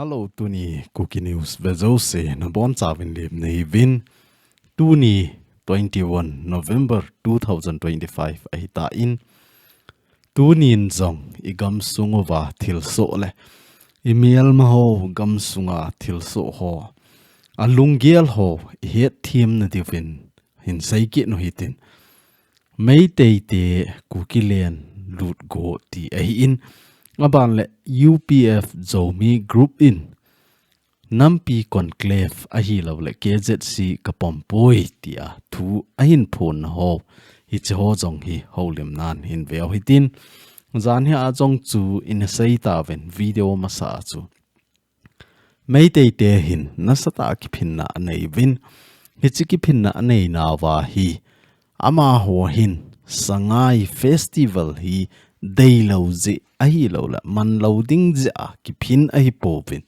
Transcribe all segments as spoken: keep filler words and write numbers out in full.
Hello, tuni Kuki News vejouse nabonchauvin lemna hiuvin. Tuni twenty-one November two thousand twenty-five ahitan, tunin jong igamsung uva thilsoh le imelmaho gamsunga thilsoh ho, alunggel ho ihetthemna diuvin hin seikit u hitin. Meiteite Kukiland lutgo ti ahin, aban le U P F Zomi group in nampi conclave ahilouleh K Z C kapompoi tia thu ahin phonna ho, hiche ho jong hi houlimnan hin veu hitin. Janhi a jong chu ina seitauvin video masa a chu Meiteite hin nasatah a kiphinna aneiuvin. Hiche kiphinna aneinauva hi amaho hin Sangai Festival hi deilou jeh ahilouleh manlou ding jeh a kiphin ahipouvin.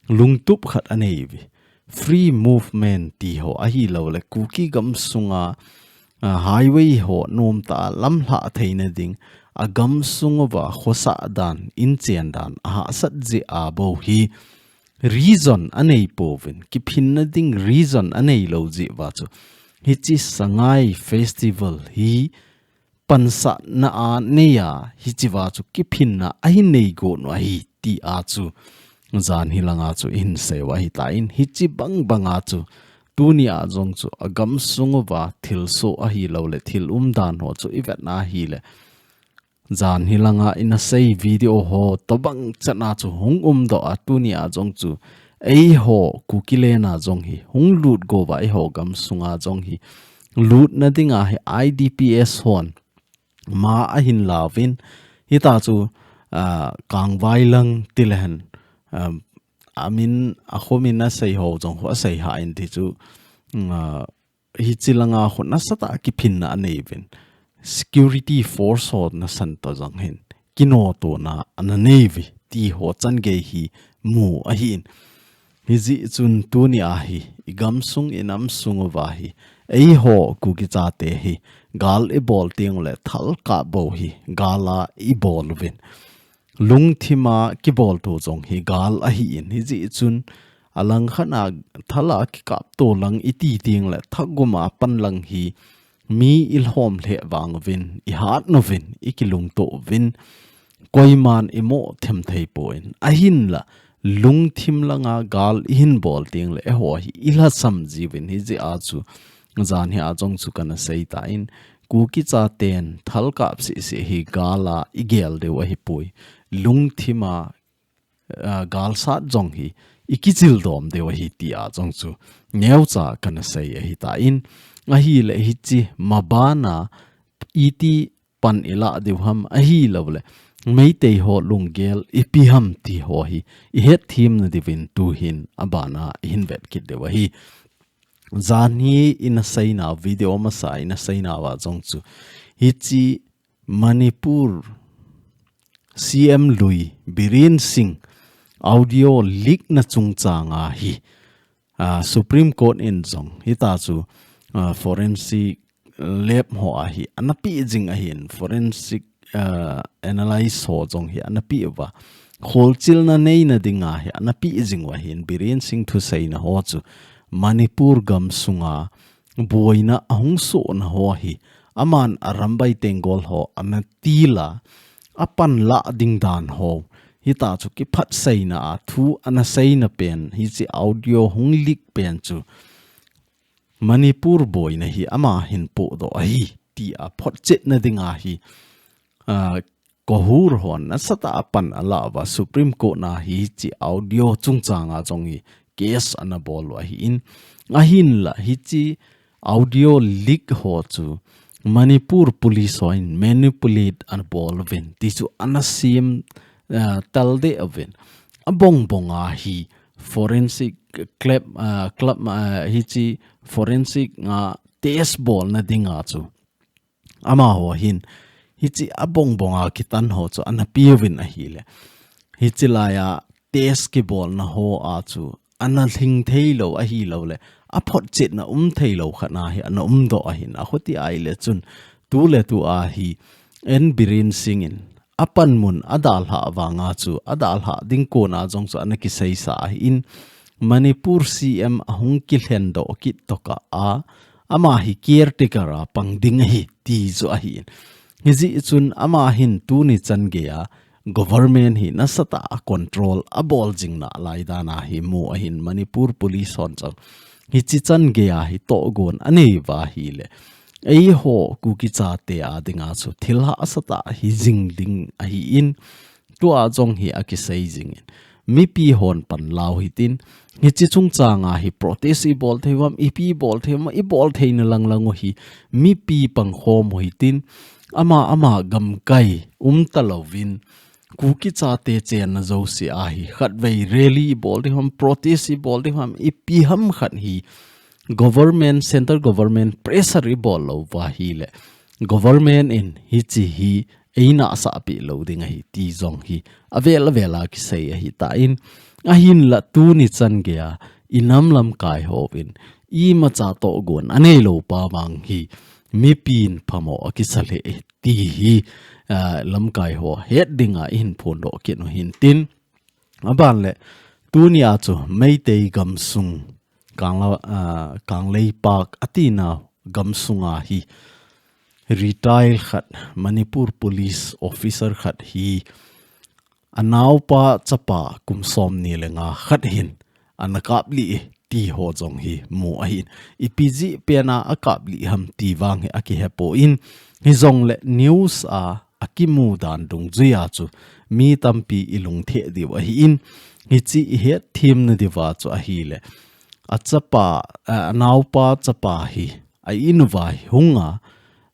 Lungtup khat aneiuve. Free movement ti ho ahilouleh Kuki gamsunga, a, highway ho nomtah a lamlhah theina ding, agamsung uva khosah dan, inchen dan ahahsat jeh a bou hi reason aneipouvin, kiphinna ding reason aneilou jeh uva chu hiche Sangai Festival hi pansatna anei a, hichea chu kiphinna ahin neigot u ahi tia chu janhi langa chu ihin seiu ahitan, hiche bangbanga chu tunia jong chu agamsung uva thilsoh ahilouleh thil umdan ho chu ivetna ahile, janhi langa ina sei video ho tobang chan a chu hung umdoh a, tunia jong chu eiho Kukiland a jong hi hung lutgo uva, eiho gamsunga jong hi lutna dinga hi I D P S hon ma ahin lauvin, hitia chu, a, Kangvailang tilehen, a, amin, akhomin asei ho jong khu asei hah in ti chu, a, hiche langa khu nasatah a kiphinna aneiuvin. Security force ho nasan toh jong hin kinotona ana neiuve ti ho changei hi mu ahin. Hijeh chun tunia hi igamsung inamsung uva hi eiho Kuki chate hi gal ibol teng uleh thalkap bou hi gal a ibol uvin. Lungthima kibolto jong hi gal ahin, hijeh chun alangkhat a thal a kikapto lang iti teng le thagum a pan lang hi mi ilhom lheh vang uvin, ihat uvin, ikilungto uvin, koiman imo them thei pon, ahinla lungthim langa gal ihin bol teng le eiho hi ilhasam jiuvin, hijeh a chu janhi a jong chu kana seitan, Kuki chaten thalkap sisi hi gal a igel diu ahipoi. Lungthima, a, galsat jong hi ikichil dom diu ahi tia jong chu neocha kana sei ahitan, ahile hiche mabana iti pan ilah diu ham ahilouleh Meitei ho lunggel ipi ham ti ho hi ihetthemna diuvin tuhin abana ihin vet kit diu ahi. Janhi ina seinau, video masa ina seinauva jong chu hiche Manipur C M lui Biren Singh audio leak na chungchanga hi, a, Supreme Court in jong hitia chu, a, forensic lab ho a hi ana peh jing ahin, forensic, a, analyse ho jong hi ana peh uva, kholchilna neina dinga hi ana peh jing u ahin, Biren Singh thuseina ho chu Manipur gamsunga boina ahung sohna ho hi, aman Arambai Tenggol ho ana til a, apanlah ding dan ho, hitia chu kiphatseina a thu ana seina pen, hiche audio hung leak pen chu Manipur boina hi ama hin pohdoh ahi tia photchetna dinga hi, a, Kohur hon nasatah a pan alah uva, Supreme Court na hiche audio chungchanga jong hi case ana bol u ahin, ahinla hiche audio leak ho chu Manipur police hon manipulate ana bol uvin ti chu ana sem, a, tal deh uvin. Abongbonga hi forensic club, a, club, a, hiche forensic a test bolna dinga chu amaho hin hiche abongbonga kitan ho chu ana peuvin ahile, hiche laiya test kibolna ho a chu ana lhing theilou ahilouleh aphotchetna um theilou khat na hi ana umdoh ahin, akhuti ahile chun tuletu a hi N Biren Singh in apanmun adalhah vanga chu, adalhah ding kona jong chu ana kiseisa ahin, Manipur C M ahung kilhendoh kit tokah a, ama hi caretaker a pang ding ahi ti chu ahin. Hijeh chun ama hin tuni chan geiya government hi nasatah a control abol jing nalai dan ahi mu ahin Manipur Police hon chang. Hichi chan geiya hi tohgon anei uva ahile. Eiho Kuki chate a dinga chu thil hahsatah hi jing ding ahin. Tua jong hi akisei jingin. Mipi hon panla u hitin. Hichi chungchanga hi protest ibol thei uvam, ipi ibol thei uvam, ibol theina langlang u hi. Mipi pangkhom u hitin. Ama, ama gamkai umta louvin. Kuki chate chenna jouse ahi. Khatvei rally ibol thei uvam, protest ibol thei uvam, ipi ham khat hi. Government, central government pressure ibol lou uva ahile. Government in hichi hi eina asahpeh lou ding ahi ti jong hi avel avel a kisei ahitan, ahinla tuni chan geiya inam lamkai hon imacha tohgon anei lou pa vang hi mipin phamo akisa lheh e ti hi, ah, lamkai ho het dinga ihin phondoh kit u hintin. Aban le, tunia chu Meitei gamsung, Kangla-, ah, Kangleipak atina gamsunga hi retired khat, Manipur Police Officer khat hi anaopa chapa kum somni le nga khat hin ana kaplih e ti ho jong hi mu ahin. Ipi jeh pena akaplih ham ti vang hi akihepon, hijongle news a akimu dan dungjuiya chu mi tampi ilungthim diu ahin, hichi ihetthem nadiuva chu ahile. Achapa, a, anaopa chapa hi a-in uva hi hunga,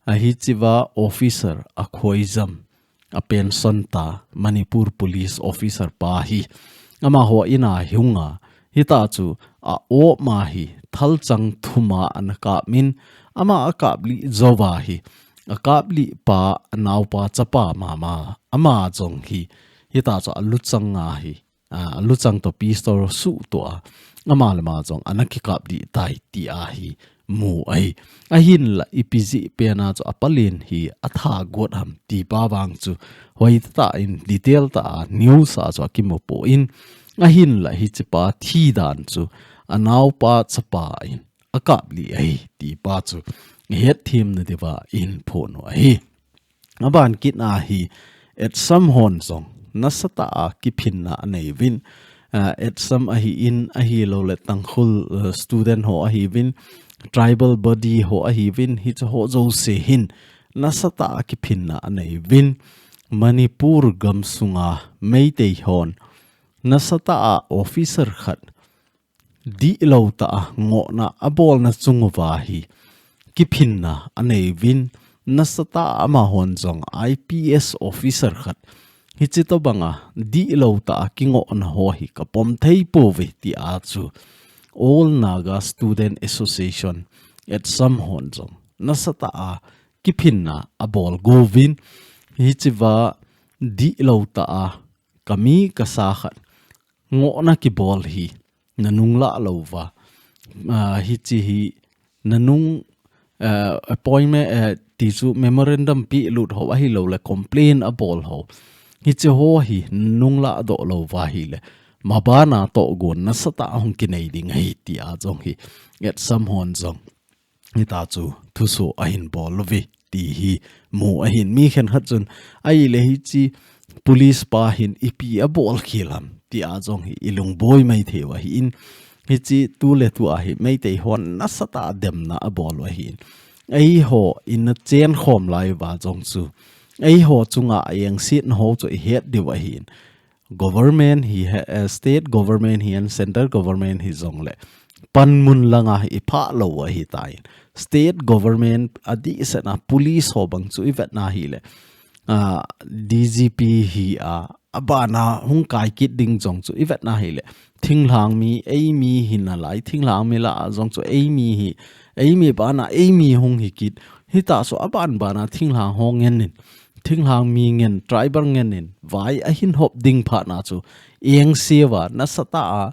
ahichiva officer akhoijam, a pension ta Manipur Police Officer pa hi. Amaho ina hi hunga, hita chu a-op ma hi thalchang thuma ana kapmin, ama akaplih jouva hi, akaplih pa anaopa chapa mama, ama jong hi, hita chu aluchang nga hi, a, aluchang toh pistol suhtoh a, ama le ama jong ana kikaplih tai ti ahi mu ahi. Ahinla ipi jeh pena chu apalen hi atha got ham ti pa vang chu hoitah in detail tah a news a chu akimu pon, ahinla hichipa thi dan chu anaopa chapa in akaplih ahi ti pa chu ihetthem nadiuva ihin phon u ahi. Aban kit a hi, etsam hon jong nasatah a kiphinna anei uvin, ah, etsam ahin, ahilou le Tangkhul, eh, student ho ahiuvin, tribal body ho ahiuvin, hiche ho jouse hin nasatah a kiphinna anei uvin, Manipur gamsunga Meitei hon nasatah a officer khat dihlou tah a ngohna abolna chung uva hi kiphinna anei uvin, nasatah a amahon jong I P S officer khat hichi tobanga dihlou tah a kingohna ho hi kapom thei pouve ti a chu All Naga Student Association, etsam hon jong nasatah a kiphinna abol got uvin, hichiva dihlou tah a kami kasa khat ngohna kibol hi nanung lah louva, ah, hichi hi nanung, ah, appointment, ah, ti chu memorandum pehlut ho ahilou le complain abol ho, hichi ho hi nanung lahdoh louva ahile, mabana tohgon nasatah a hung kinei ding ahi ti a jong hi etsam hon jong hita chu thuso ahin bol uve ti hi mu ahin. Mi khenkhat chun ahile hichi police pa hin ipi abol khel ham ti a jong hi ilungboi mai thei u ahin. Hichi tuletu a hi Meitei hon nasatah a demna abol u ahin. Eiho ina chenkhom lai uva jong chu eiho chunga a engsetna ho chu ihet diu ahin. Government hi, eh, state government hihen, central government hijongle panmun langa hi iphah lou ahitan. State government adehsetna police ho bang chu ivetna hile, ah, D G P hi a, abana hung kai kit ding jong chu ivetna hile, thinglhang mi, eimi hi nalai, thinglhang mi lah a jong chu eimi hi, eimi bana eimi hung hi kit, hita chu aban bana thinglhang ho ngen in, thinglhang mi ngen, tribal ngen in vai ahin hop ding phat na chu, engse uva nasatah a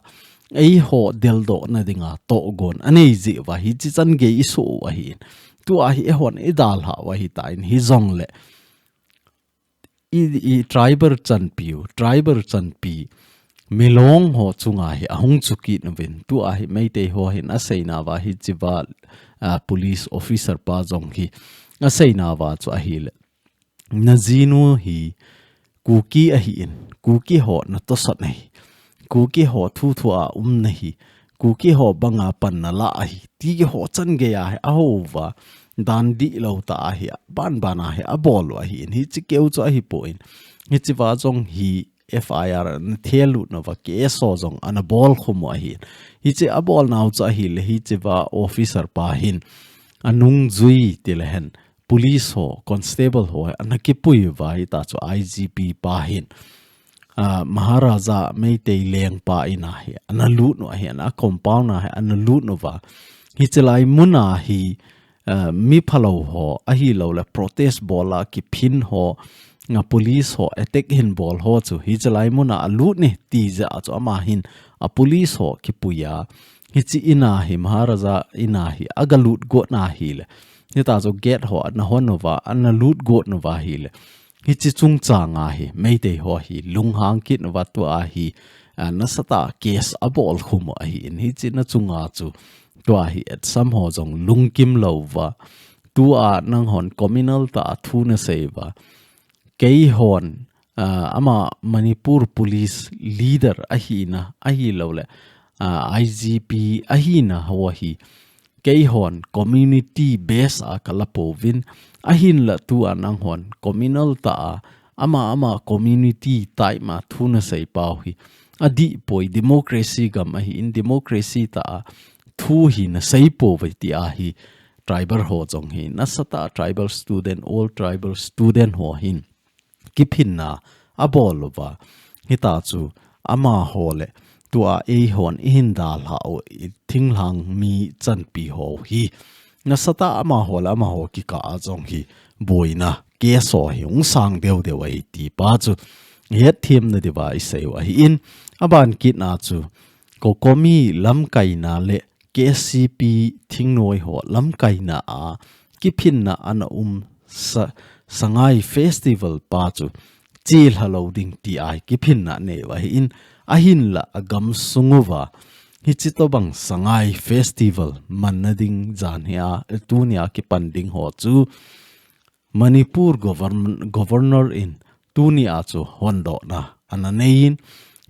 eiho deldoh na dinga tohgon anei jeh uva hichi chan gei isoh u ahin. Tua hi eihon idalhah u ahitan, hijongle i, i tribal chanpi u, tribal chanpi milong ho chunga hi ahung chukit uvin, tua hi Meitei ho hin aseina uva hichea, ah, police officer pa jong hi aseina uva chu ahile, najinu hi Kuki ahin, Kuki ho natosot ahi, Kuki ho thuthu a um nahi, Kuki ho banga pan nala ahi, ti ho chan geiya hi ahou uva, dan dihlou tah a hi, banban a hi abol u ahin, hiche keu chu ahipon, hichea jong hi F I R ana thel lut nauva, case ho jong ana bol khum u ahin, hiche abolnau chu ahile, hichea officer pa hin anungjui tile hen, police ho, constable ho ana kipui uva, hita chu I G P pa hin, ah, Maharaja Meitei lengpa in a hi ana lut u ahin, a compound a hi ana lut uva, hiche lai mun a hi, ah, mi phalou ho, ahilouleh protest bol a kiphin ho, nga police ho attack hin bol ho chu, hiche lai mun a alut e ti jeh a chu ama hin a police ho kipui a, hiche in a hi, Maharaja in a hi aga lut got na hile, hita chu gate ho ana hon uva, ana lut got nauva hile, hiche chungchang a hi Meitei ho hi lunghang kit nauva, tua hi, ah, nasatah a case abol khum u ahin, hiche na chunga chu tua hi Etsam ho jong lungkim lou uva, tua nanghon communal tah a thu nasei uva, keihon, ah, ama Manipur police leader ahina, ahilouleh, ah, I G P ahina ho hi, keihon community base a kala pouvin, ahinla tua nanghon communal tah a, ama, ama community type ma thu nasei pau hi adih poi, democracy gam ahin, democracy tah a thu hi nasei pouve, tia hi tribal ho jong hi, nasatah a tribal student, all tribal student ho hin kiphinna abol uva, hita chu amaho le tua eihon ihin dalhah u, i thinglhang mi chanpi ho hi, nasatah a amaho le amaho kikah a jong hi boina case ho hi hung sang deu deu ahi ti pa chu hetthem na diuva isei u ahin, aban kit na chu COCOMI lamkaina le K C P thingnoi ho lamkaina a kiphinna ana um sa-, Sangai Festival pa chu chelha lou ding ti a hi kiphinna anei u ahin, ahinla agamsung uva hiche tobang Sangai Festival manna ding jan hi a, tunia kipan ding ho chu Manipur govern-, governor in tunia chu hondohna ana neiyin,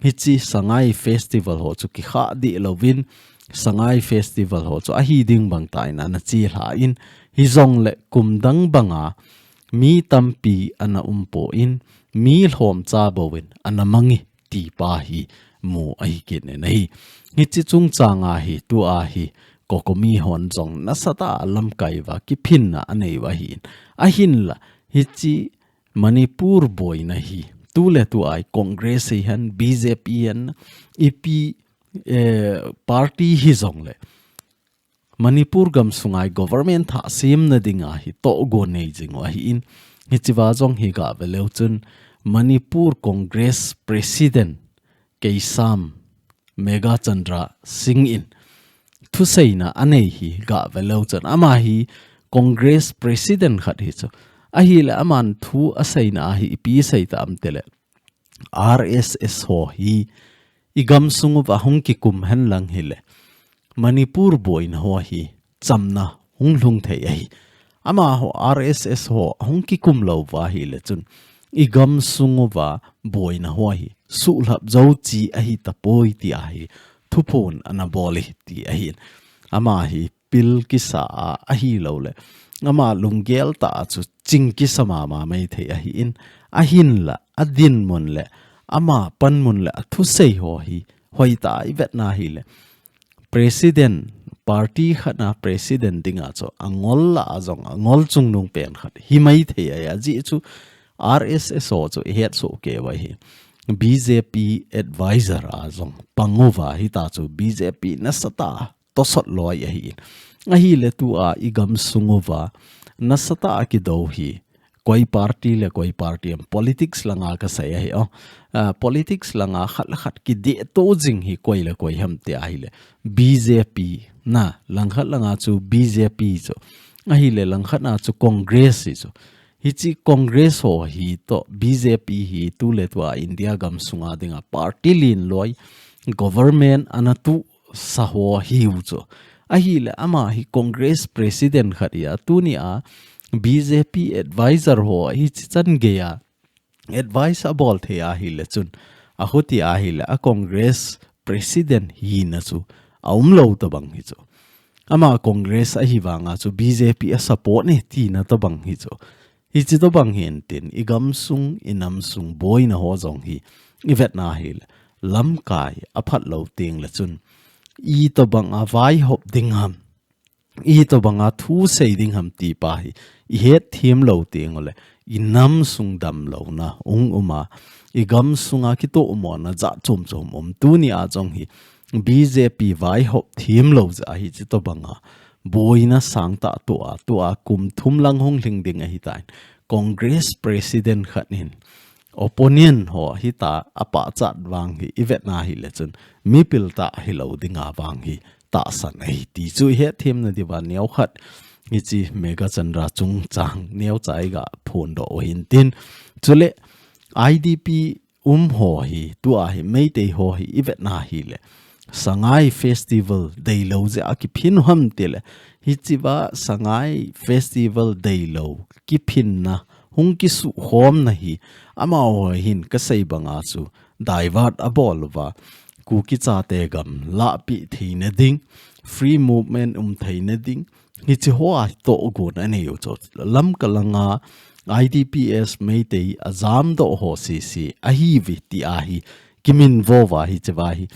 hiche Sangai Festival ho chu kikhah dih louvin, Sangai Festival ho chu ahi ding bang tah in ana chelha in, hijongle kum dang banga mi tampi ana um pon, mi lhomcha bouvin ana mang e, ti pa hi mu ahi kit in ahi. Hiche chungchang a hi, tua hi COCOMI hon jong nasatah a lamkai uva kiphinna anei u ahin. Ahinla, hiche Manipur boina hi, tuletu a hi Congress hihen, B J P hihen, ipi, eh, party hijongle, Manipur gamsunga hi government thah semna dinga hi tohgon nei jing u ahin, hichea jong hi gah ve leu chun Manipur Congress President Keisham Meghachandra Singh in thuseina anei hi gah ve leu chun, ama hi Congress President khat hi chu, ahile aman thu aseina a hi ipi asei tam tile, R S S ho hi igamsung uva hung kikum henlang hile, Manipur boina ho hi chamna hung lhung thei ahi. Amaho R S S ho hung kikum lou uva ahile chun, igamsung uva boina ho hi suhlhap jou chi ahi tapoi ti a hi thuphon ana bol e ti ahin. Ama hi pil kisa a ahilouleh, ama lunggel tah a chu ching kisa mama maithei ahin, ahinla adinmun le ama panmun le athusei ho hi hoitah a ivet na hile, President, party khat na President dinga chu angol lah a jong angol chungnung pen khat hi maithei ahi, ajeh chu R S S ho chu ihet soh kei uva hi, B J P advisor a jong pang uva hita chu B J P nasatah a tosot loi ahin. Ahile tua igamsung uva nasatah a kidou hi koi party le koi party ham, politics langa kasei ahi o. Ah, politics langa khat le khat kidehto jing hi koi le koi ham ti ahile, B J P na, langkhat langa chu B J P chu, ahile langkhat na chu Congress hi chu. Hichi Congress ho hi toh B J P hi tuletua India gam sunga dinga party lin loi government ana tusa ho hiu chu. Ahile ama hi Congress president khat ahi a, tunia B J P advisor ho hichi chan geiya advice abol thei ahile chun, ahuti ahile a Congress president hina chu aumlou tabang hichu. Ama Congress ahi vanga chu B J P a support e tina tabang hichu. Hichi tabang hintin, i gamsung, i namsung boina ho jong hi i vetna ahile, lamkai aphat lou tengle chun, i tabanga vaihop ding ham, i tabanga thu sei ding ham ti pa hi i hetthem lou tengule, i namsung damlouna ung uma, i gamsunga kitohmona jat chom chom um. Tunia jong hi B J P vaihop themlou jeh ahi, hichi tabanga boina sangtah tua, tua kum thum lang hung lhing ding ahitan, Congress president khat in opponent ho hita apachat vang hi i vetna ahile chun, mipil tah hilou dinga vang hi tahsan ahi ti chu i hetthemna diuva neokhat hichi Meghachandra chungchang neocha i ga phondoh u hintin. Chule I D P um ho hi, tua hi Meitei ho hi i vetna ahile, Sangai Festival deilou jeh a kiphin u ham tile, hichiva Sangai Festival deilou kiphinna, hung kisukhomna hi, amaho hin kasei banga chu divert abol uva, Kuki chate gam lahpeh theina ding, free movement um theina ding, hichi hoa hi tohgon anei u chu. Lamka langa I D P S Meitei ajamdoh ho sese ahiuve ti ahi kiminvo uva, hichiva hi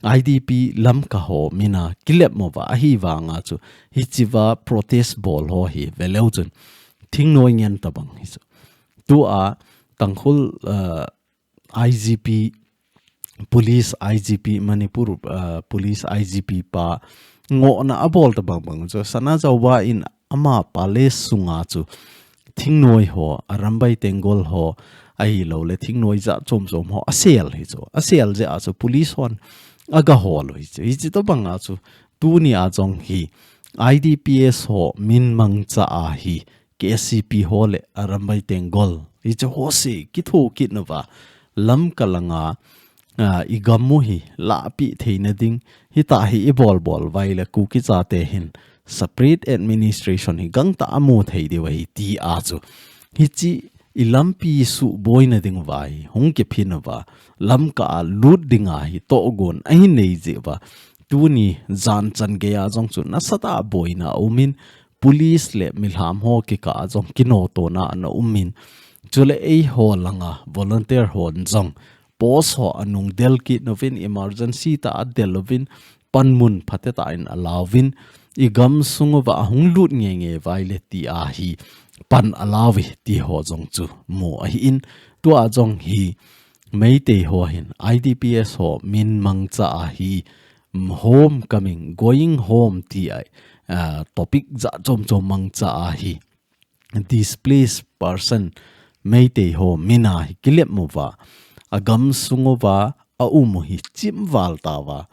I D P Lamka ho mina kilep mo uva ahi vanga chu, hichiva protest bol ho hi veleu chun thingnoi ngen tabang hichu. Tua Tangkhul, uh, I G P, Police I G P, Manipur, uh, Police I G P pa ngohna abol tabang bang chu, Sanajaoba in ama palace sunga chu thingnoi ho, Arambai Tenggol ho, ahilouleh thingnoi jat chom chom ho asel hichu. Asel jeh a chu police hon agahol u hichu. Hichi tabanga chu tunia jong hi I D P S ho min mangcha ahi, K C P ho le Arambai Tenggol, hichu ho se kitho kit nauva, Lamka langa, a, i gam u hi lahpeh theina ding, hita hi i bol bol uva ahile Kuki chate hin separate administration hi gangtah a mu thei diu ahi ti a chu, hichi i lampi suhboina ding uva hi hung kiphin uva, Lamka a lut dinga hi tohgon ahin nei jeh uva, tuni jan chan geiya jong chu nasatah a boina aumin, police le milham ho kikah a jong kinotona ana umin, chule eiho langa volunteer hon jong post ho anung del kit nauvin, emergency tah a del uvin, panmun phatetah in alauvin, i gamsung uva ahung lut ngeingei uva ahile ti ahi pan alauve ti ho jong chu mu ahin, tua jong hi Meitei ho hin I D P S ho min mangcha ahi, mm, homecoming, going home ti a, ah, topic jat chom chom mangcha ahi, displaced person Meitei ho min a hi kilep mo uva, a gamsung uva aum u hi chimval tauva,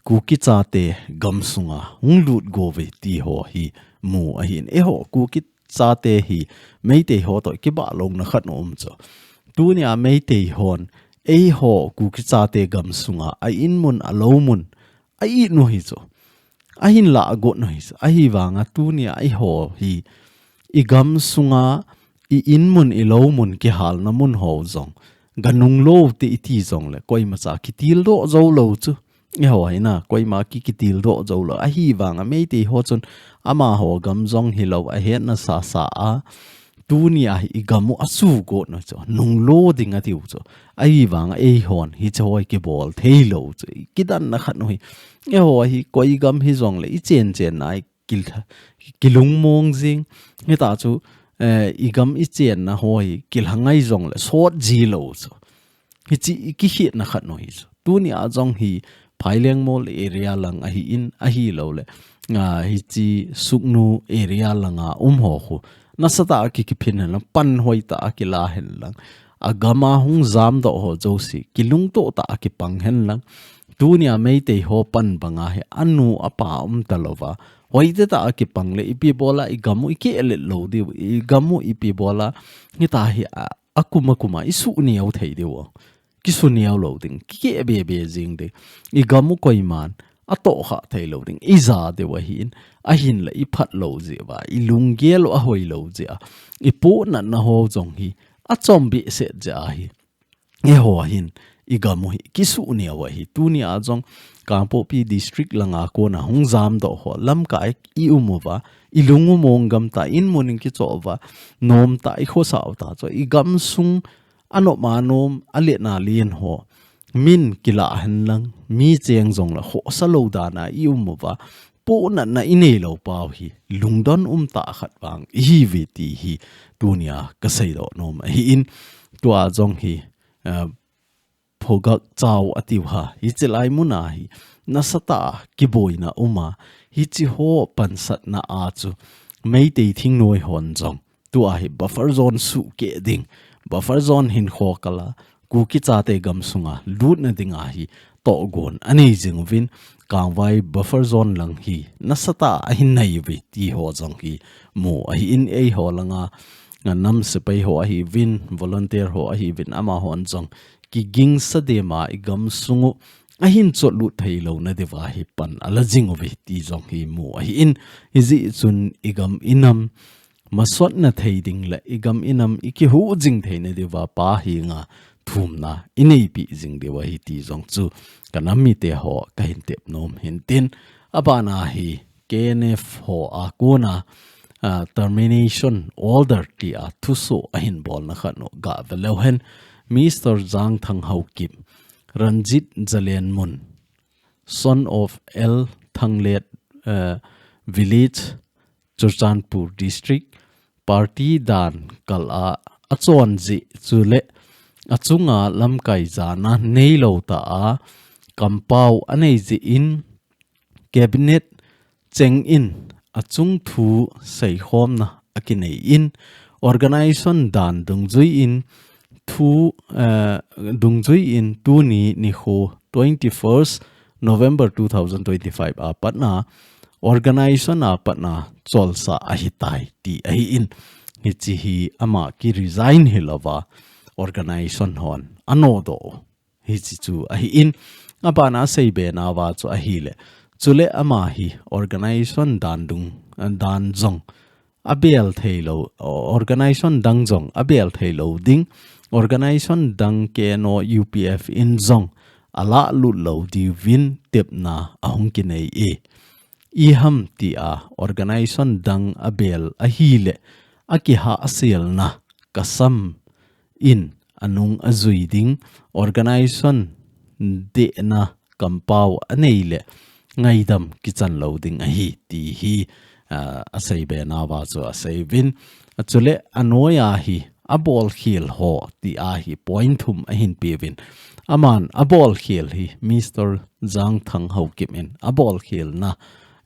Kuki chate gamsunga hung lut gouve ti ho hi mu ahin, eiho Kuki chate hi Meitei ho toh kibah louna khat aum chu. Tunia Meitei hon eiho Kuki chate gamsunga a in mun, a lou mun a it u hichu. Ahin lah got u hichu. Ahivanga tunia eiho hi i gamsunga i in mun, i lou mun, kihalna mun ho jong ga nung lou te iti jongle koimacha kitildoh jou lou chu. Eiho hi na, koima ki, kitildoh jou lou. Ahivanga Meitei ho chun amaho gam jong hilou a hetna sasa a, tunia hi i gam u asuh got u chu, nung lou ding atiu chu. Ahivanga eihon hiche ho hi kibol thei lou chu. Kidanna khat u hi, eiho hi koi gam hijongle i chen chen na i kil-, kilungmong jing. Hita chu, eh, i gam i chenna ho hi kilha ngai jongle sot ji lou chu. Hichi i kikhetna khat u hi chu. Tunia jong hi Phaileng Mol area lang ahin, ahilouleh, ah, hichi Sugnu area langa um ho khu nasatah a ki, kiphin hen lang, pan hoitah a kila hen lang, a gam a hung jamdoh ho jouse kilungtoh tah a kipang hen lang, Tunia Meitei ho pan banga hi anu apa um talouva. Hoitah a kipang le ipi bola i gam u i keh let lou diu, i gam u ipi bola hita hi a, akum akum a i su niau thei diu. Kisu niau lou ding, kikeh bebe jing ding. I gam u koiman atoh kha thei lou ding. I ja diu ahin, ahinla i phat lou jeh uva, i lunggel u ahoi lou jeh a, i pohnatna ho jong hi achom behseh jeh ahi. Eiho hin i gam u hi kisu niau ahi. Tunia jong Kangpokpi District langa kona hung jamdoh ho lamkai i um uva, i lung u mong gam ta, in mun in kichoh uva, nom ta, i khosa u ta chu i gamsung a nopma nom, a letna len ho min kilah hen lang, mi cheng jong la khosa lou dan a i um uva, pohnatna i nei lou pau hi lungdon um tah khat vang i hi uve ti hi tunia ka seidoh nom ahin, tua jong hi, eh, Phogakchao a tiu ha. Hichi lai mun a hi nasatah a kiboina um a, hichi ho pansatna a chu Meitei thingnoi hon jong tua hi buffer zone sukeh ding, buffer zone hinkho kal a, Kuki chate gamsunga lutna dinga hi tohgon anei jing uvin, Kangvai buffer zone lang hi nasatah a ahin nei uve ti ho jong hi mu ahin, eiho langa, a, nam sepai ho ahiuvin, volunteer ho ahiuvin, amahon jong kigingsa dema i gamsung u ahin chotlut thei louna diuva hi pan ala jing uve ti jong hi mu ahin, hijeh chun i gam i nam masotna thei ding le i gam i nam i kihuh jing theina diuva Pa henga thumna i neipeh jing diu ahi ti jong chu ka nam mite ho ka hin tep nom hin tin, abana hi K N F ho a kona, a, termination order tia thusoh ahin bolna khat u ga ve leu hen, Mister Jangthang Haokip, Ranjit Jalenmun, son of L Thanglet, eh, village, Churachandpur District, party dan kal a achon jeh chule achunga lamkai jana neilou tah a kampao anei jeh in cabinet cheng in achung thu seikhomna akinei in, organization dan dungjui in thu, eh, dungjui in tuni nikho twenty-first November two thousand twenty-five a patna, organization a patna cholsa ahitai ti ahin, hichi hi ama ki resign hilouva organization hon anodoh u. Hichi chu ahin, abana seibe nauva chu ahile, chule ama hi organization dan dung, dan jong abel thei lou, organization dang jong abel thei lou ding, organization dang K N O U P F in jong alah lut lou diuvin tepna ahung kinei e. Iham tia organization dang abel ahile, akihahselna kasam in anung ajui ding, organization dehna kampao anei le ngaidam kichan lou ding ahi ti hi, ah, aseibe nauva chu asei uvin. Chule anoiya hi abolkhel ho tia hi point thum ahin pe uvin. Aman abolkhel hi Mister Jangthang Haokip in abolkhelna,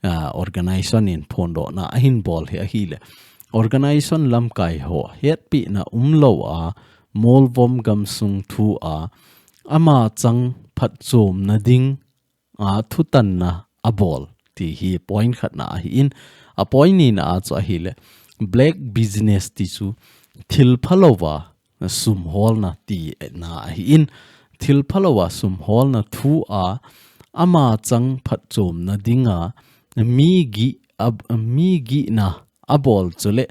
ah, organization in phondohna ahin bol hi ahile, organization lamkai ho hetpehna umlou a, Molvom gamsung thu a, ama chang phatchomna ding a thutanna abol ti hi point khatna ahin, a point nina a chu ahile, black business ti chu thil phalouva sum holna tina ahin, thil phalouva sum holna thu a ama chang phatchomna dinga mi gih a, mi gihna abol chule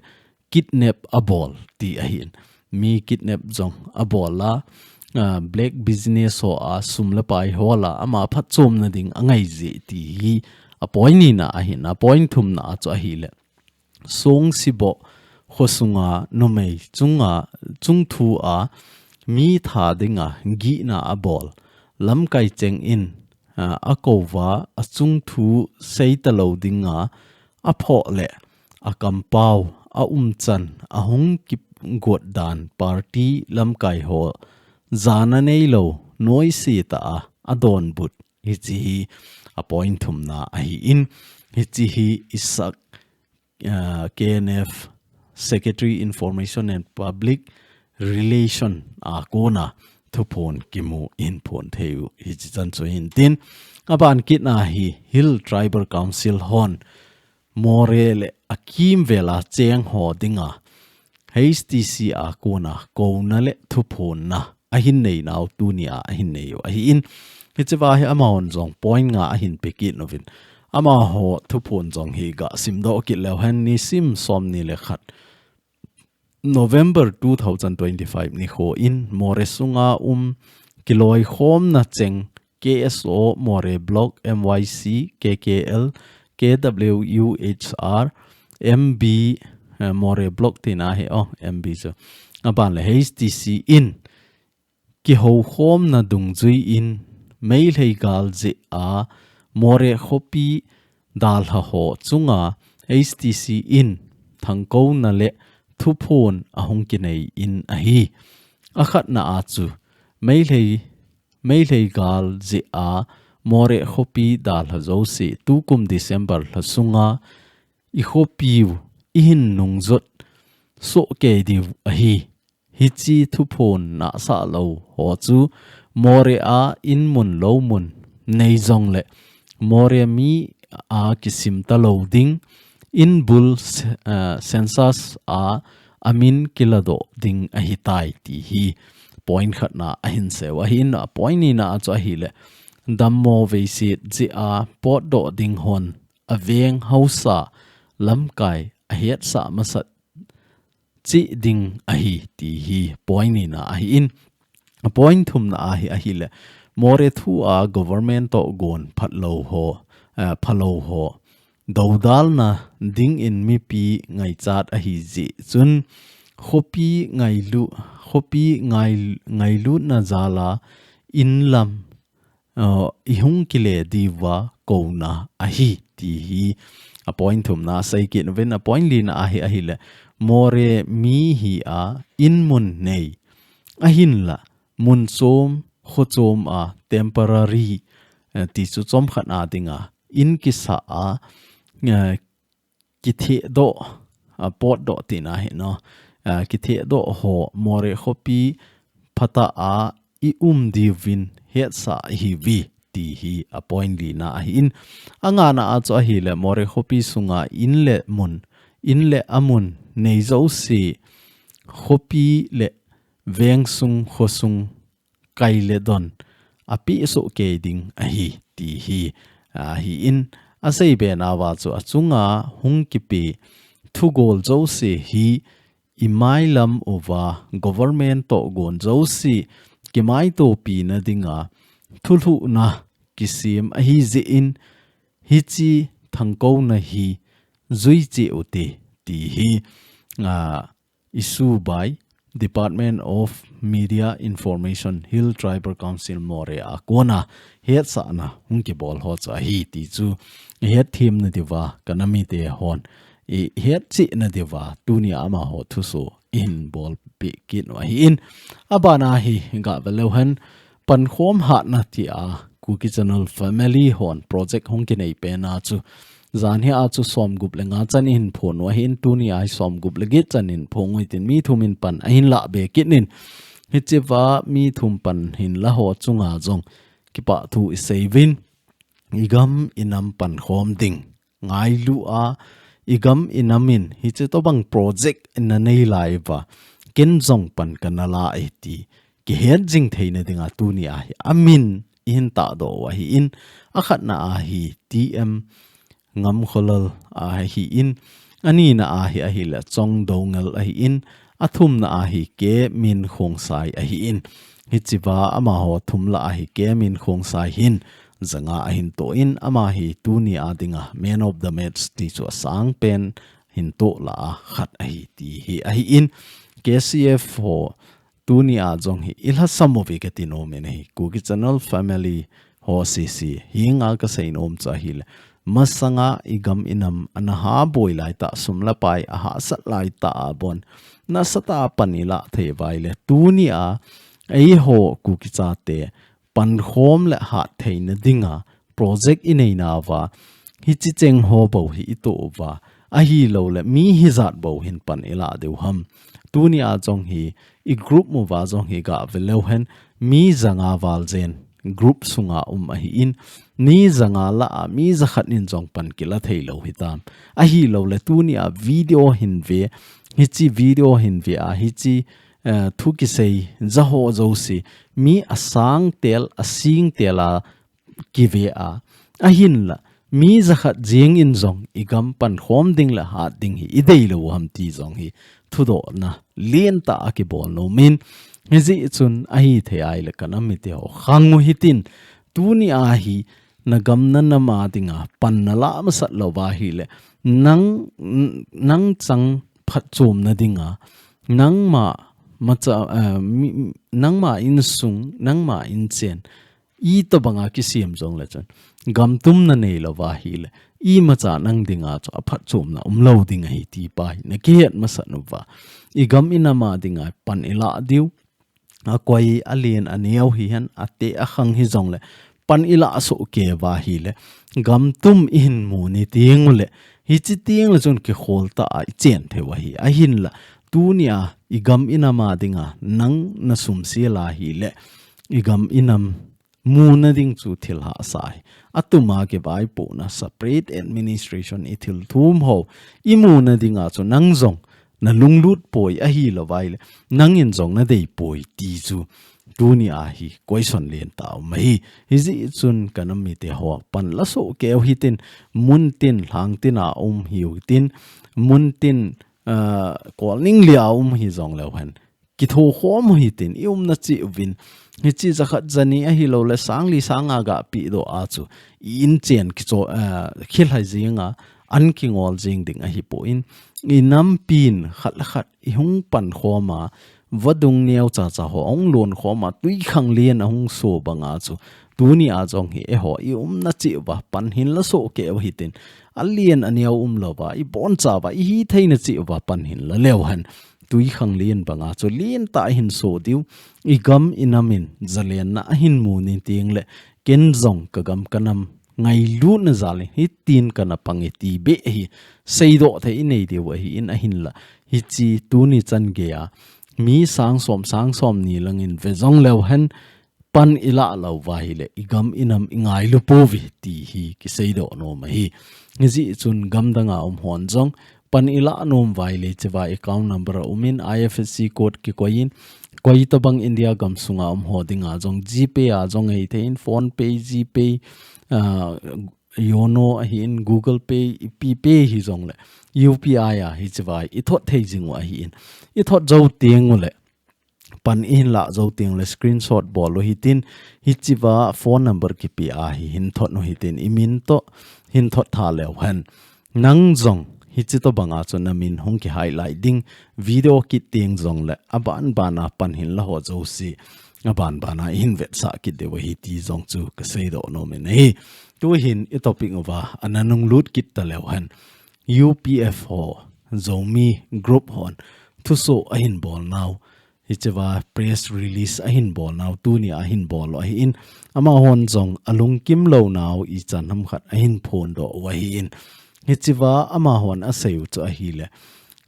kidnap abol ti ahin. Mi kidnap jong abol a, ah, black business ho a sum le pai hol a ama phatchomna ding angai jeh ti hi a point nina ahin, a point thumna a chu ahile, Songsiboh khosunga numei chunga, chung thu a mi tha dinga gihna abol, lamkai cheng in, ah, akouva achung thu seita lou dinga aphoh le akampao aumchan ahung kigotdan party lamkai ho jana neilou noise tah a adonbut, hichi hi a point thumna ahin, hichi hi Isak, ah, K N F Secretary Information and Public Relation a kona thuphon kimu in phon thei u hichi chan chu hin tin. Aban kit na hi Hill Tribal Council hon Moreh le akimvel a cheng ho dinga H T C a kona kouna le thuphonna ahin nei nau tunia ahin nei u ahi in. Hichiva hi amahon jong point nga ahin pe kit nuvin. Amaho thuphon jong hi ga simdoh kit leu hen nisim som ni le khat November two thousand twenty-five nikho in Moreh sunga um kiloikhomna cheng K S O Moreh Block, M Y C, K K L, K W U H R, M B, eh, Moreh Block tina hi, oh, M B chu. Aban le H T C in kihoukhomna dungjui in Meitei gal jeh a Moreh khopi dalha ho chunga H T C in thangkouna le thuphon ahung kinei in ahi. Akhatna a chu Meitei, Meitei gal jeh a Moreh khopi dalha jouse tukum December lha sunga i khopiu ihin nungjot soh kei diu ahi. Hichi thuphon nahsah lou ho chu Moreh a in mun lou mun nei jong le Moreh mi a kisim ta lou ding in bul se-, ah, census a amin kiladoh ding ahi tai ti hi point khatna ahin sei u ahi in a point nina a chu ahile dammo veiset jeh a potdoh ding hon aveng hausa lamkai ahetsah masat cheh ding ahi ti hi point nina ahi in. A point thumna ahi, ahile Moreh thu a government toh gon phalou ho, eh, phalou ho dodalna dingin mipi ngaichat ahi jeh chun khopi ngailu, khopi ngai, ngailutna jal a in lam uh, i hung kile diuva kouna ahi ti hi a point thumna sei kit uvin a point lina ahi, ahile Moreh mi hi a in mun nei ahinla mun chom kho chom a temporary, eh, ti chu chomkhat a dinga in kisa a, eh, kithehdoh, a, potdoh tina hi no. A, kithehdoh ho Moreh khopi phatah a i um diuvin hetsah ihiuve ti hi a point lina ahi in. A ngana a chu ahile Moreh khopi sunga in le mun, in le amun nei jouse khopi le veng sung khosung kai le don apeh soh kei ding ahi ti hi, ahi in asei be nauva chu achunga hung kipe thugol jouse hi i mailam uva government toh gon jouse kimaitopi na dinga thulhuhna kisem ahi jeh in hichi thangkouna hi jui cheh ute ti hi, a, issue by Department of Media Information, Hill Tribal Council Moreh a kona hetsahna hung kibol ho chu ahi ti chu i hetthemna diuva ka nam mite hon i hetchehna diuva tunia amaho thuso i hin bolpeh kit u ahi in. Abana hi ga ve leu hen pankhom hatna tia Kuki Channel Family hon project hung kinei pen a chu jan hi a chu somgup le nga chan i hin phon u ahi in tunia hi somgup le get chan i hin phong u hitin mi thum in pan ahin lah be kit in hichea mi thum pan hin la ho chunga jong kipa thu i sei uvin i gam i nam pankhom ding ngailu a i gam i nam in hichi tobang project na nei lai uva ken jong pan kana la e ti kihet jing theina dinga tunia hi amin i hin tahdoh u ahi in akhatna a hi T M Ngamkholal ahi in anina a hi ahile Chong Doungel ahi in athumna a hi K Min Khongsai ahi in hichea amaho thum lah a hi K Min Khongsai hin janga ahin toh in ama hi tunia dinga man of the match ti chu asang pen hin toh lah a khat ahi ti hi ahi in K C F ho tunia jong hi i lhasam uve kati nom in ahi Kuki Channel Family ho sese hinga ka sei nom chu ahile masanga i gam i nam ana ha boi lai tah sum le pai a hahsat lai tah a bon nasatah a pan i lah thei uva ahile tunia eiho Kuki chate pankhom le hat theina dinga project i nei nauva hichi cheng ho bou hi i toh uva ahilou le mi hijat bou hin pan i lah diu ham. Tunia jong hi i group uva jong hi ga ve leu hen mi zanga val jen group sunga um ahi in, mi zanga lah a mi zakhat in jong pan kila thei lou hitam. Ahi lou le tuni a video hin ve, hichi video hin ve a, hichi, eh, thu kisei jaho josi, mi asang tel, asing tel a kive a. Ahin la, mi zakhat jing in jong i gam pan khom ding le hat ding hi i dei lou ham ti jong hi thudohna lien ta a kibol nom in, hijeh chun ahi thei ai le ka nam mite ho khang u hitin, tuni a hi na gam na nam a dinga pan na la masat lou va hi le, nang, nang chang phatchomna dinga, nangma macha, eh, mi, nangma insung, nangma inchen, i tobanga kisem jong le chun, gam tum na nei lou va hi le, imacha nang dinga chu aphatchomna um lou ding ahi ti pa hi na kihet masat u va. I gam i nam a dinga pan i la diu, a koi a lien a neo hi hen, a te a khang hi jong le, pan i la soh kei va hi le, gam tum i hin mu ni tieng u le, hichi tieng le chun kikhol ta a i chen thei u ahi. Ahin la, tuni a i gam i nam a dinga nang na sum si la hi le, i gam i nam muna ding chu thil hahsa hi. Atuma kivaipohna separate administration i thil thum ho i muna dinga chu nang jong na lunglut poi ahi lou vai le, nang in jong na dei poi ti chu tuni a hi question lien ta um ahi. Hijeh chun ka nam mite ho pan la soh kei u hitin, mun tin, lhang tin a um hiu tin, mun tin, ah, kol ning lia um hi jong leu hen, kitho khom u hitin, i umna cheh uvin. Hichi jakhat jani ahi lou le, sang li sang nga ga pi doh a chu, i inchen kicho, eh, khilhai jing a, an kingol jing ding ahi poi. I nampin khat le khat i hung pan khom a, vadung neo cha cha ho hung lon khom a, tui khang lien a hung so banga chu, tuni a jong hi eiho i umna cheh uva pan hin la soh kei u hitin, a lien a neo um lou va, i boncha uva, i hithei na cheh uva pan hin la leu hen. Tui khang lien banga chu lien ta a hin so diu, i gam i nam in zalenna a hin mu ni tieng le, ken jong ka gam ka nam ngailutna jal in hitin ka na pang e ti beh hi seidoh thei i nei diu ahi in, ahin la, hichi tuni chan gei a mi sang som, sang som ni lang in ve jong leu hen, pan i la lou va hi le, i gam i nam i ngailu pouve ti hi kiseidoh nom ahi. Hijeh chun gam dang a um hon jong pan i la nom vai le, hichi va account number a um in, I F S C code kikoi in, koi tobang India gam sunga um ho dinga jong GPay a jong hithei in, PhonePe, GPay, ah, Yono ahi in, Google Pay, ipi Pay hi jong le, U P I a hichi va i thot thei jing u ahi in. I thot jou tieng u le, pan i hin la jou tieng le screenshot bol u hitin, hichi va phone number kipe a hi hin thot u hitin, i min toh hin thot tha leu hen. Nang jong hichi tobanga chu na min hung ki highlight ding, video kit tieng jong le, aban ban a pan hin la ho josi, aban ban a i hin vetsah kit diu ahi ti jong chu ka seidoh nom in ahi. Tu hin i topic uva, ana nung lut kit ta leu hen. U P F ho, Zomi group hon thusoh a hin bol nau, hichi va press release a hin bol nau, tuni a hin bol u ahi in, amahon jong a lungkim lou nau i chan ham khat a hin phondoh u ahi in. Hichi va amahon a sei u chu ahi le,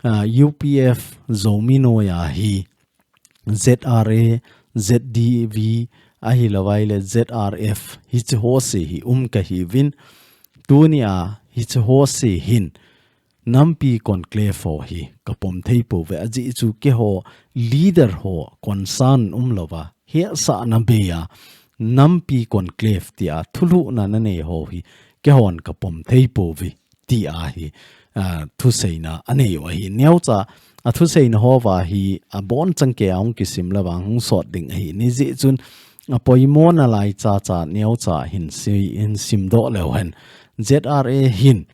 ah, U P F Zomi noi a hi Z R A, Z D V, ahi lou vai le Z R F, hichi ho se hi um ka hi uvin. Tuni a hichi ho se hin, nampi conclave ho hi ka pom thei pouve, ajeh chu keiho leader ho concern um lou va, hetsahna bei a, nampi conclave ti a thulhuhna na nei ho hi keihon ka pom thei pouve ti a hi, ah, thuseina a nei u ahi. Neocha a thuseina ho va hi abonchan kei a hung kisim le vang hung sot ding ahi. Hijeh chun a poimo na lai cha cha neocha hin si, hin simdoh leu hen. Z R A hin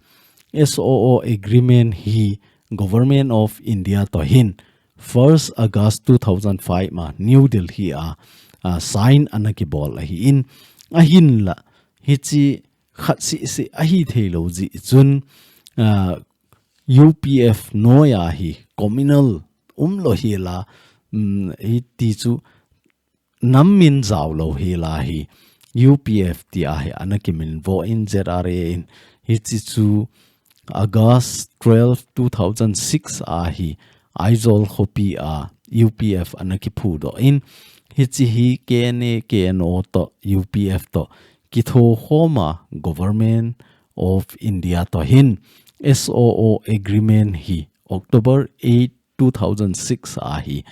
S O O agreement hi Government of India toh hin first August two thousand five ma New Delhi a, a, sign ana kibol ahi in, ahin la, hichi khat seh seh ahi thei lou jeh chun, a, U P F noi a hi communal um lou hi la, um, hiti chu nam min jao lou hi la hi U P F ti a hi ana kiminvo in Z R A in, hichi chu August twelve, two thousand six a hi Aizawl khopi a U P F ana kiphudoh in, Hiche hi K N A, K N O toh, U P F toh kitho khoma Government of India toh hin S O O agreement hi October eight, two thousand six a hi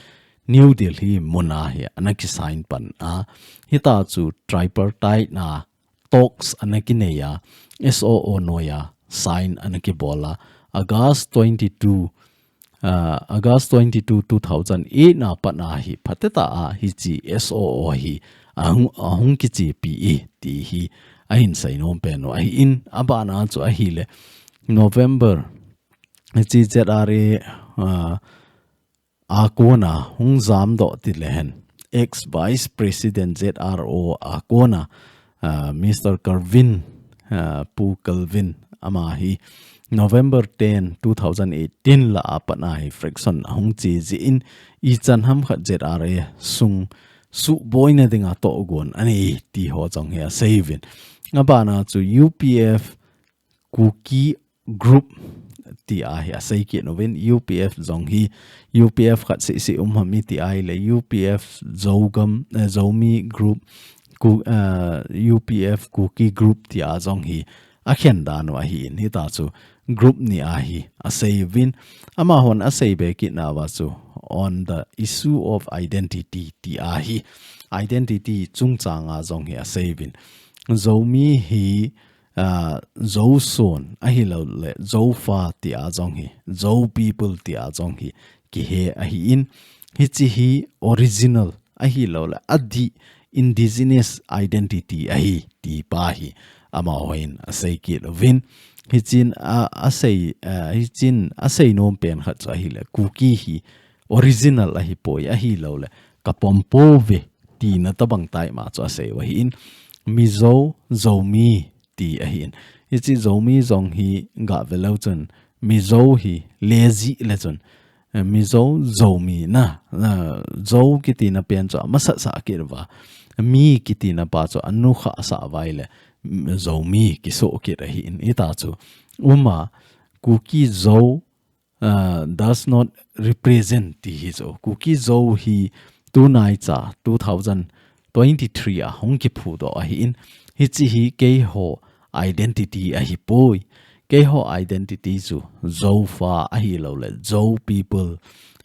New Delhi muna hi ana kisign pan a. Hita chu tripartite na talks ana kinei a, S O O noiya sign ana kibol a, August twenty-two, ah, August twenty-two, two thousand eight na pat a hi phateta a hiche S O O hi ahung, ahung kichepi e ti hi ahin seinom pen u ahin, abana chu ahile November, hiche Z R A, ah, a kona hung jamdoh ti lehen, ex Vice President Z R O a kona, ah, Mister Kelvin, ah, Pu Kelvin, ama hi November ten, two thousand eighteen la a pat a hi fraction ahung che jeh in ichan ham khat Z R A sung suhboina dinga tohgon anei ti ho jong hi asei uvin. Abana chu U P F Kuki group ti a hi asei kit uvin, U P F jong hi, U P F khat seh seh um ham iti ahile, U P F Zogam, eh, Zomi group, Ku-, eh, U P F Kuki group ti a jong hi akhen dan u ahin, hita chu group ni a hi asei uvin. Amahon asei be kit nauva chu on the issue of identity ti a hi, identity chungchang a jong hi asei uvin. Zomi hi, ah, Zo son ahilou le Zo fa ti a jong hi, Zo people ti a jong hi kihe ahin, hiche hi original ahilou le adih indigenous identity ahi ti pa hi amahon asei kit uvin. Hichin a, asei, ah, hichin asei nom pen khat chu ahile Kuki hi original ahipoi, ahilou le kapom pouve tina tabang tai ma chu asei u ahin, Mizo, Zomi ti ahin. Hiche Zomi jong hi gah ve leu chun Mizo hi le jeh le chun, eh, Mizo Zomi na, na, Zo kitina pen chu amasat sah kit uva, Mi kitina pa chu anukhah sah uva ahile, mm, Zomi kisoh kit ahin, hita chu uma Kuki Zo, ah, does not represent ti hi chu. Kuki Zo hi tunaicha two thousand twenty-three a hung kiphudoh ahin, hiche hi keiho identity ahipoi. Keiho identity chu Zo fa ahilou le Zo people,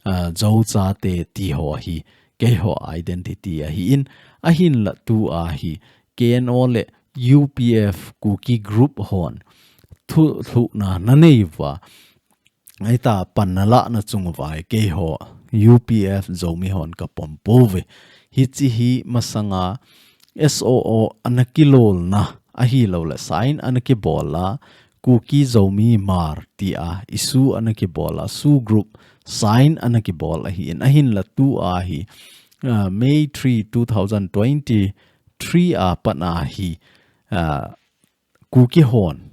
ah, Zo chate ti ho hi keiho identity ahin, ahinla tu a hi K N O le U P F Kuki group hon thu, thulhuhna nanei uva, hita panna lahna chung uva hi keiho U P F Zomi hon kapom pouve. Hiche hi masanga S O O ana kilolna ahilou le sign ana kibol a, Kuki Zomi Hmar ti a issue ana kibol a, S O O group sign ana kibol ahin, ahinla tu a hi, ah, May three, two thousand twenty-three a pat a hi, ah, Kuki hon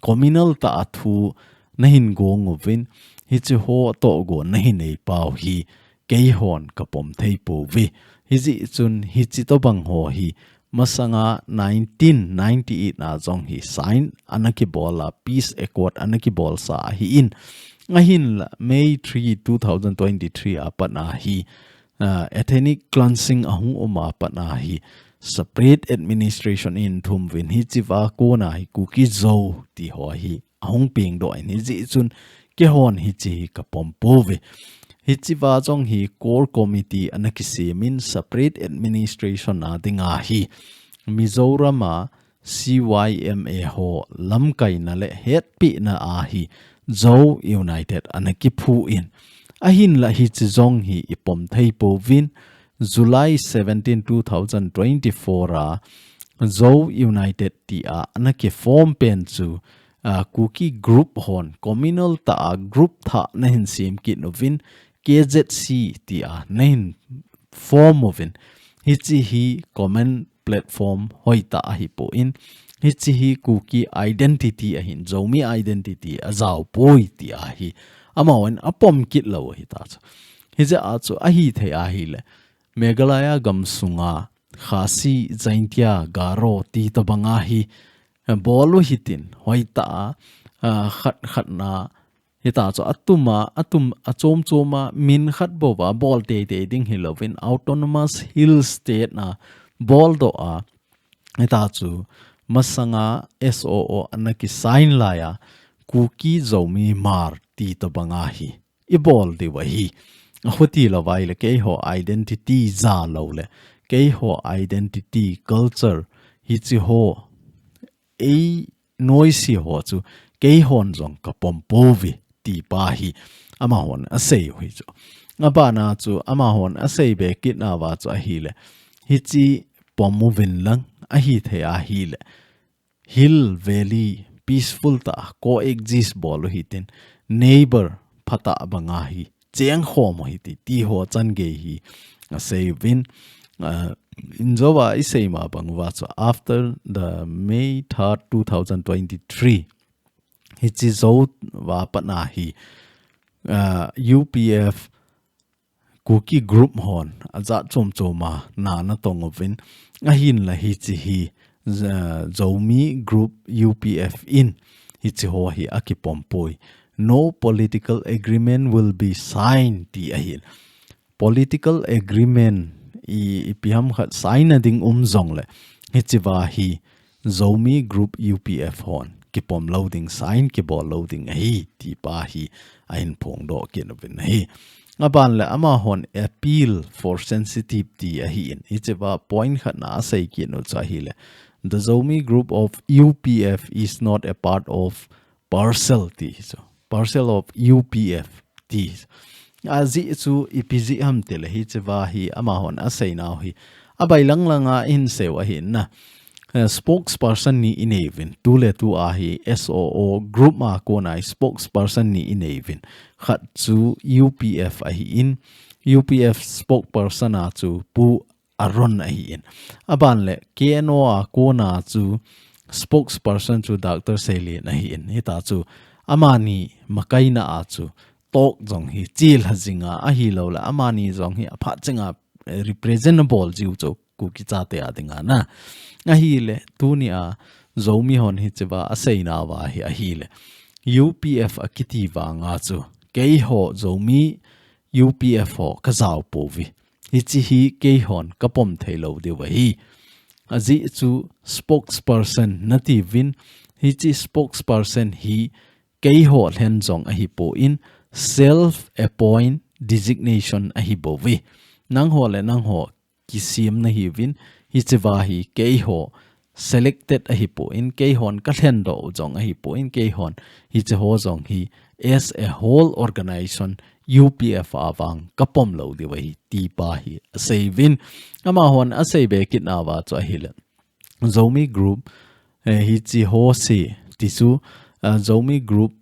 communal tah a thu nahin gong uvin, hiche ho tohgon nahin nei pau hi keihon kapom thei pouve. Hijeh chun hiche tobang ho hi masanga nineteen ninety-eight a jong hi sign ana kibol a, peace accord ana kibol sa ahin, ahinla May three, two thousand twenty-three a pat a hi, ah, ethnic cleansing ahung um a pat a hi separate administration in thum uvin, hichea kona hi Kuki Zo ti ho hi ahung pengdoh in, hijeh chun keihon hiche hi kapom pouve. Hichea jong hi core committee ana kisem in separate administration a dinga hi Mizoram a C Y M A ho lamkaina le hetpina a hi Zo United ana kiphu in, ahinla hiche jong hi ipom thei pouvin, July seventeen, two thousand twenty-four a Zo United ti a ana kiform pen chu, a, Kuki group hon communal tah a group thah nahin sem kit uvin, K Z C ti a nahin form uvin, hiche hi common platform hoitah ahipon, hiche hi Kuki identity ahin, Zomi identity ajao poi ti ahi. Amahon apom kit lou ahi ta chu. Hijeh a chu ahithei ahile, Meghalaya gamsunga Khasi, Jaintia, Garo ti tobanga hi, eh, bol u hitin, hoitah a, ah, khat khat na Hita chu atum a, atum a chom chom a, min khat bou a bol tei tei ding hi louvin, Autonomous Hill State na bol doh a, hita chu masanga S O O ana ki sign lai a, Kuki Zomi Hmar ti tobang a hi i bol diu ahi. Ahuti lou vai le keiho identity ja lou le, keiho identity culture hichi ho ei noise ho chu keihon jong ka pom pouve ti pa hi amahon asei u hi chu. Abana chu amahon asei be kit nauva chu ahile, hichi pom uvin lang ahi thei ahile, hill valley peaceful tah coexist bol u hitin, neighbor phatah banga hi cheng khom u hiti, ti ho chan gei hi asei uvin. Uh, in Zo a i sei ma bang uva chu, after the May third, two thousand twenty-three, hichi Zo va pat na hi, uh, U P F Kuki group hon ajat chom chom a na na tong uvin, ahin la hichi hi, uh, Zomi group U P F in hichi ho hi aki pom poi. No political agreement will be signed ti ahin. Political agreement i, ipi ham khat sign na ding um jong le, hichi va hi Zomi group U P F hon ki pom lou ding, sign ki bol lou ding ahi, ti pa hi ahin phongdoh kit uvin ahi. Aban le amahon appeal for sensitivity ahin, hichi va point khat na asei kit u chu ahile, the Zomi group of U P F is not a part of parcel ti hi chu. Parcel of U P F ti. Ajeh chu ipi jeh ham tile hichi va hi amahon asei nau hi. Abai lang lang a in sei u ahin na. Eh, spokesperson ni i nei uvin. Tu le tu a hi S O O group a kona spokesperson ni i nei uvin. Khat chu U P F ahin. U P F spokesperson a chu Pu Aaron ahin. Aban le K N O a kona chu spokesperson chu Doctor Seilin ahin. Hita chu amani makaina a chu talk jong hi chil ha jinga ahi lou le, amani jong hi aphat chinga, eh, represent a bol jiu chu Kuki chate a dinga na. Ahile, tuni a Zomi hon hichi va asei nauva hi ahile, U P F akiti vanga chu keiho Zomi U P F ho ka jao pouve. Hichi hi keihon ka pom thei lou diu ahi. Ajeh chu spokesperson nati uvin, hichi spokesperson hi keiho lhen jong ahi pon, self appoint designation ahi bouve. Nangho le nangho kisem nahi uvin, hichi va hi keiho selected ahi pon, keihon ka lhen doh u jong ahi pon, keihon hichi ho jong hi as a whole organization U P F a vang ka pom lou diu ahi, ti pa hi asei uvin. Amahon asei be kit nauva chu ahile, Zomi group, eh, hichi ho se ti chu, ah, Zomi group,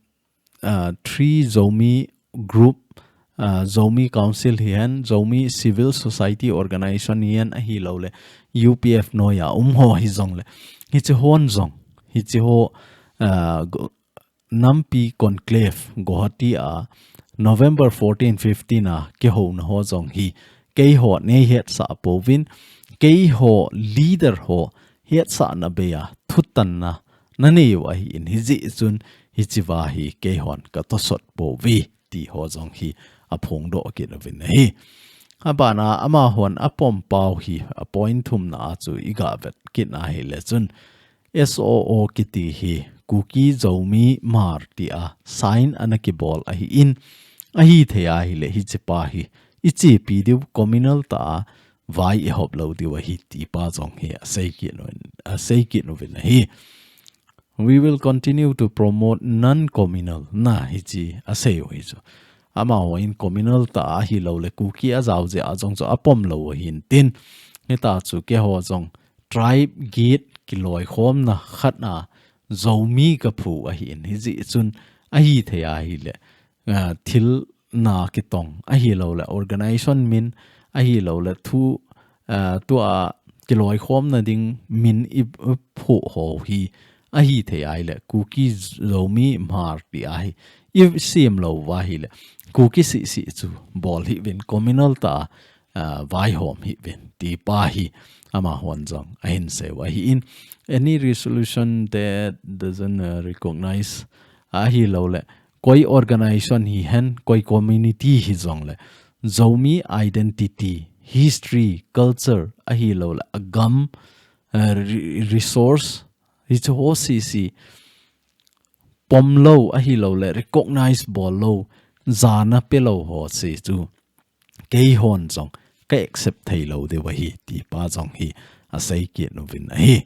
ah, three Zomi group, ah, Zomi Council hihen, Zomi Civil Society Organization hihen ahi lou le, U P F noi a um ho hi jong le, hichi hon jong, hichi ho, ah, go-, Nampi Conclave Guwahati a November fourteen fifteen a kihouna ho jong hi keiho nei hetsah pouvin, keiho leader ho hetsahna bei a thutanna na nei u ahin, hijeh chun hichi va hi keihon ka tosot pouve ti ho jong hi aphongdoh kit uvin ahi. Abana amahon apom pau hi a point thumna a chu i ga vet kit na hile chun, S O O kiti hi Kuki Zomi Hmar ti a sign ana kibol ahin, ahi thei ahile hichi pa hi i chepi diu, communal tah a vai i hop lou diu ahi ti pa jong hi asei kit uvin, asei kit uvin ahi. We will continue to promote non-communal na hichi asei u hi chu. Amahon communal tah a ahi lou le Kuki ajao jeh a jong chu apom lou u ahin tin. Hita chu keiho jong tribe gate kiloikhomna khat a Zomi ka phu ahin, hijeh chun ahi thei ahile, ah, thil na kitong ahi lou le, organization min ahi lou le, thu, ah, tua kiloikhomna ding min i, i phu ho hi ahi thei ahile, Kuki Zomi Hmar ti ahi i sem lou u ahile, Kuki sisi chu bol hih uvin, communal tah a ah, vaihom hih uvin ti pa hi amahon jong ahin sei u ahin, any resolution that doesn't, uh, recognize ahi lou le koi organization hihen, koi community hijongle, Zomi identity, history, culture, ahilouleh agam, eh, re-, resource, hiche ho sese, pom lou, ahilouleh recognize bol lou, jana pe lou ho sese chu keihon jong ka accept thei lou diu ahi, ti pa jong hi asei kit uvin ahi.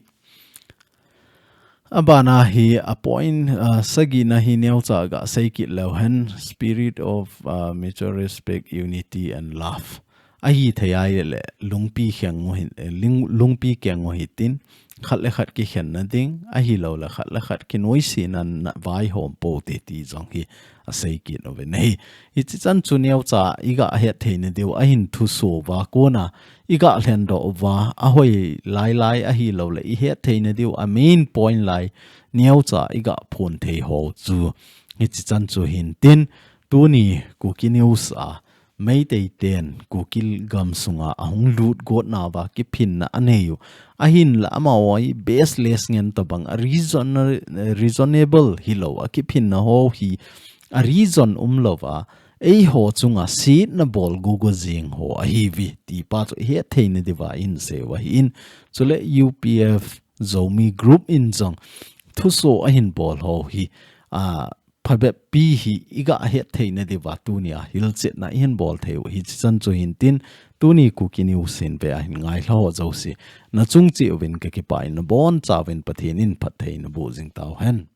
Abana hi a point, ah, sagina hi neocha ga sei kit leu hen, spirit of, ah, mutual respect, unity and love. Ahi thei ahileh lungpi keng u hi, eh, ling-, lungpi keng u hitin, khat le khat kikhenna ding, ahilouleh khat le khat kinoisena na vaihom pou hite ti jong hi asei kit uvin ahi. Hichi chan chu neocha iga hetthei nadiu, ahin thuso uva kona iga lhendoh uva, ahoi lailai ahilouleh ihetthei nadiu, a main point lai neocha iga phon thei ho chu hichi chan chu hintin, tuni Kuki News a Meitei ten Kuki gam sunga ahung lut gotna uva kiphinna anei u. Ahinla amaho hi baseless ngen tabang a reason-, reasonable hilou a kiphinna ho hi a reason umlouva eiho chunga setna bol gogo jing ho ahiuve ti pa chu ihetthei nadiuva ihin sei u ahin. Chule U P F Zomi group in jong thuso ahin bol ho hi, a, phabep pi hi iga hetthei nadiuva tunia hilchetna ihin bol thei u hichi chan chu hintin, tuni Kuki News hin ve ahin ngailha ho jouse nachung cheh uvin kakipah in nabonchauvin Pathen in phatthei naboh jing tauhen.